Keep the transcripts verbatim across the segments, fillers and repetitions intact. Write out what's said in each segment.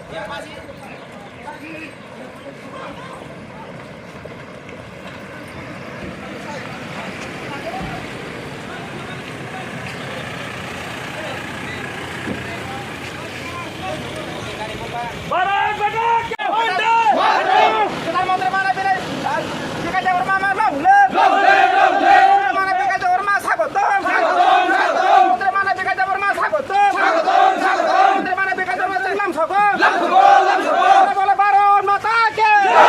भारत माता की जय। वंदे मातरम। प्रधानमंत्री माननीय विकास Debbarma long live। Long live, long live। माननीय विकास देबबर्मा स्वागतम। स्वागतम, स्वागतम। माननीय विकास देबबर्मा स्वागतम। स्वागतम, स्वागतम। माननीय विकास देबबर्मा lamsogo। Lamsogo, lamsogo। बोलो, बोलो, भारत माता की। जय।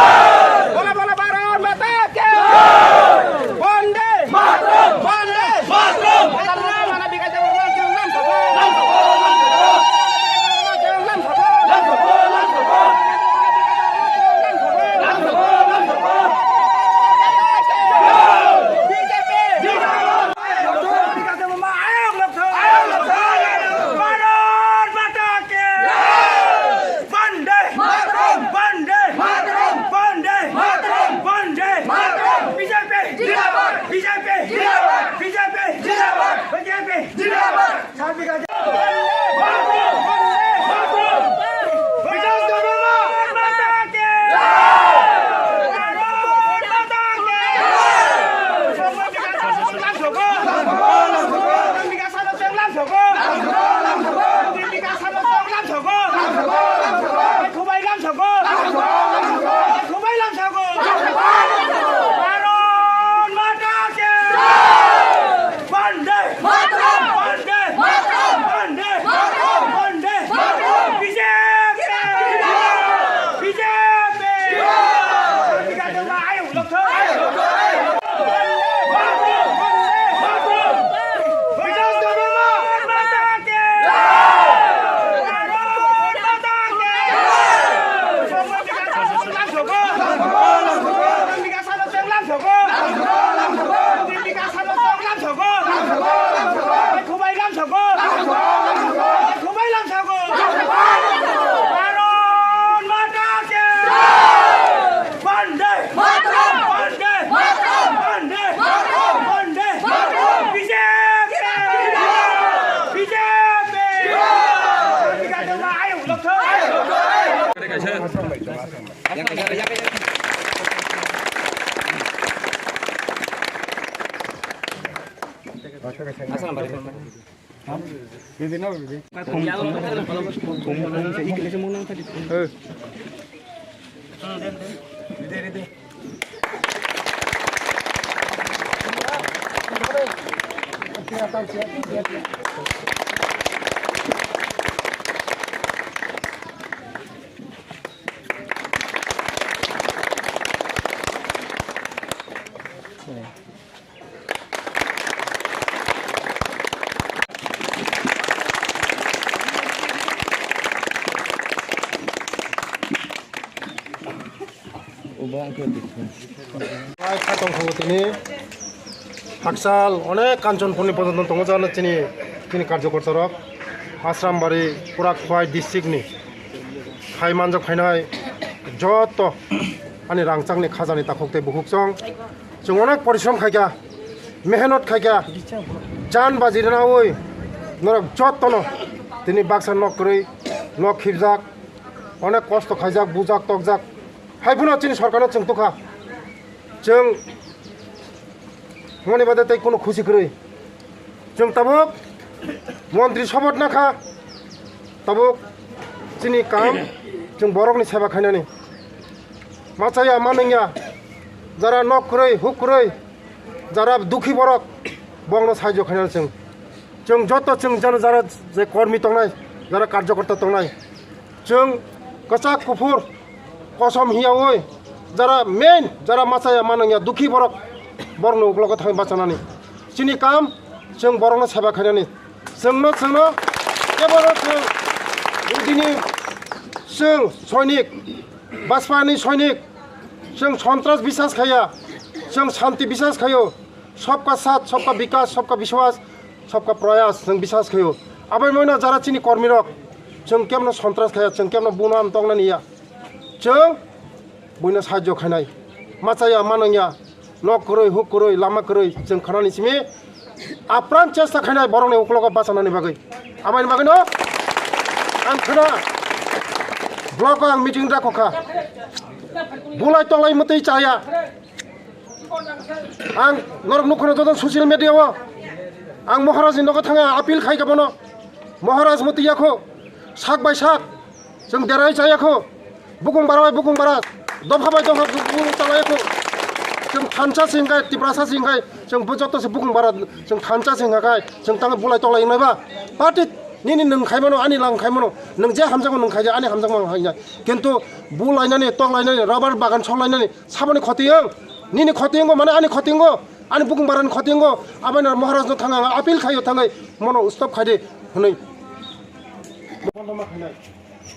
बोलो, बोलो, भारत माता की। जय। वंदे मातरम। वंदे मातरम। माननीय विकास Debbarma lamsogo। Lamsogo, lamsogo। Lamsogo, lamsogo। Lamsogo, lamsogo। B J P। Bharat माता की। वंदे मातरम। वंदे मातरम। वंदे मातरम। वंदे मातरम। B J P जिंदाबाद। B J P जिंदाबाद। B J P जिंदाबाद। B J P जिंदाबाद। Wande Mataram! Wande Mataram! Wande Mataram! Wande Mataram! B J P! B J P! Ayuk lokthai! Wande Mataram! Wande Mataram! Wande Mataram! Wande Mataram! Wande Mataram! Wande Mataram! Wande Mataram! B J P! B J P! Khatong thango tini hakchal onek Kanchanpurni pojonto tongo jana chini, chini karjokortarok Asrambari pura Khwai district ni hai manjak phainai joto ani rangchakni khajani takhuk tei bukhuk chwng. Chwng onek porishrom khaikha, mehnot khaikha, jan baji rwnaui norok jotono tini baksa nok kwrwi, nok khibjak, onek kosto khaijak, bujak, tokjak. Hai phano chini sorkarno chwng tukha. Chwng moni bade tei kuno khusi kwrwi. Chwng tabuk montri sobot nakha, tabuk chini kam chwng borokni seba khainani. Machaya manwngya, jara nok kwrwi, huk kwrwi, jara dukhi borok, bongno saijo khainani chwng. Chwng joto chwng jano jara je kormi tongnai, jara karjokorta tongnai, chwng kwchak kuphur kosom hiyaui jara main, jara machaya manwngya dukhi borok, borokni uklogo thangwi bachanani. Chini kam chwng borokno seba khainani. Chwngno, chwngno kebono chwng udini chwng soinik, Bajpani soinik, chwng sontras bisas khaiya, chwng shanti bisas khaio. Sabka saath, sabka bikas, sabka biswas, sabka prayas, chwng bisas khaio. Aboni mano jara chini kormirok, chwng kemno sontras khaiya, chwng kemno bunam tongnani ya. Chwng buino sahajyo khainai. Machaya, manwngya, nok kwrwi, huk kwrwi, lama kwrwi, chwng khanani simi apran chesta khainai borokni uklogo bachanani bagwi. Aboni bagwino ang khna Block o ang meeting da kokha. Bulai tolai mwtwi chaya. Ang norok nukhono joto social media o. Ang Maharaj ni nogo thanga appeal khai ka bono. Maharaj mwtwi yakho. Sak bai sak. Chwng derai chayakho. Bukung bara bai bukung bara. Dopha bai dopha bukung chalaiyakho. Chwng thansa singkai, Tiprasa singkai. Chwng bo joto se bukung bara. Chwng thansa singkai. Chwng tang bulai tolai nai ba. Party nini nwng khaimano, ani lang khaimano. Nwng je hamjakma nwng khaija, ani hamjakma ang khaija. Kintu bulainani, toklainani, rubber bagan soklainani, saboni khoti wng. Nini khoti wngbo, mane ani khoti wngbo. Ani bukung barani khoti wngbo. Abaino Maharaj no thanga, appeal khaio thangai. Mono stop khaidi, hwnwi. Bondo ma khainai.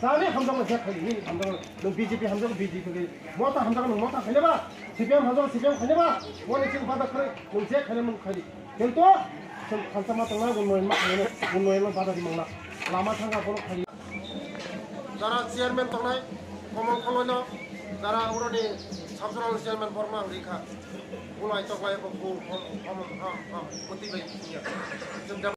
Sani hamjakma je khaidi, nini hamjakma. Nwng B J P hamjakma, B J P khaidi. Mota hamjakma, nwng mota khainai ba. C P M hamjakma, C P M khainai ba. Moni chwng bada khainai, nwng je khainai, nwng khaidi. Kintu, chwng khansa ma tongnai, bo noi ma khainai, bo noi ma bada di mangla. Lama thangkha, bono khaidi. Jara chairman tongnai, Komol Koloino, jara uroni sub zonal chairman borma ang rikha. Bulai toklai bo bu, hom, hom, hom, hom, muti bai.